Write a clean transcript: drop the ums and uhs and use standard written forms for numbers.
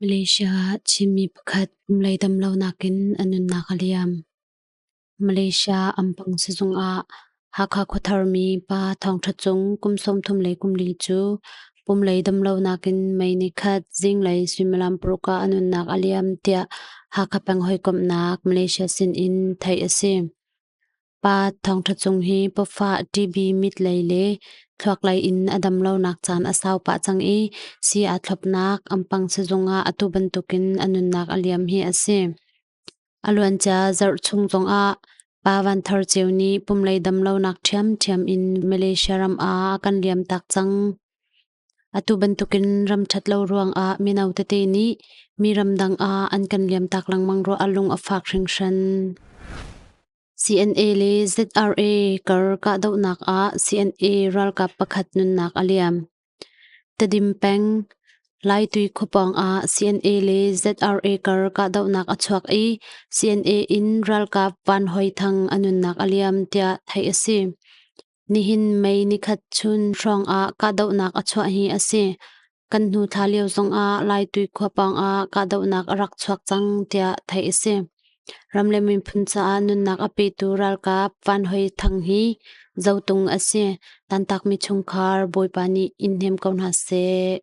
Malaysia ah Chinmi pakhat pumlei damlonak in a nunnak a liam. Malaysia Ampang sizung ah Hakha khuathar mi pa Thawng Ṭha Cung kum 34 cu pumlei damlonak in May nikhat zinglei suimilam paruk ah a nunnak a liam tiah Hakha peng hawikomhnak Malaysia sin in theih a si. Pa Thawng Ṭha Cung hi pawfah TB mit lei le thluak lei in a dam lonak caan a sau pah cang i sii aa thlopnak Ampang sizung ah atu bantukin a nunnak a liam hi a si. A luancia zarh chung zongah Pa Van Thar Ceu nih pumlei damlonak ṭhiamṭhiam in Malaysia ram ah a kan liamtak cang. Atu bantukin ram ṭhat lo ruangah mino tete nih mi ramdang ah an kan liamtak lengmang ruah ah lung a fak hringhran. CNA le ZRA kar kahdohnak ah CNA ralkap pakhat nunnak a liam. Tedim peng, Laitui khuapawng ah CNA le ZRA kar kahdohnak a chuak i CNA in ralkap Van Hoi Thang a nunnak a liam tiah theih a si. Nihin May nikhat chun hrawng ah kahdohnak a chuah hi a si. Kan hnu thla lio zongah Laitui khua pawng ah kahdohnak a rak chuak cang tiah theih a si. Ram le miphun caah nunnak a petu ralkap Van Hoi Thang hi Zotung a si. Tantakmi chungkhar Bawipa nih in hnem ko hna seh.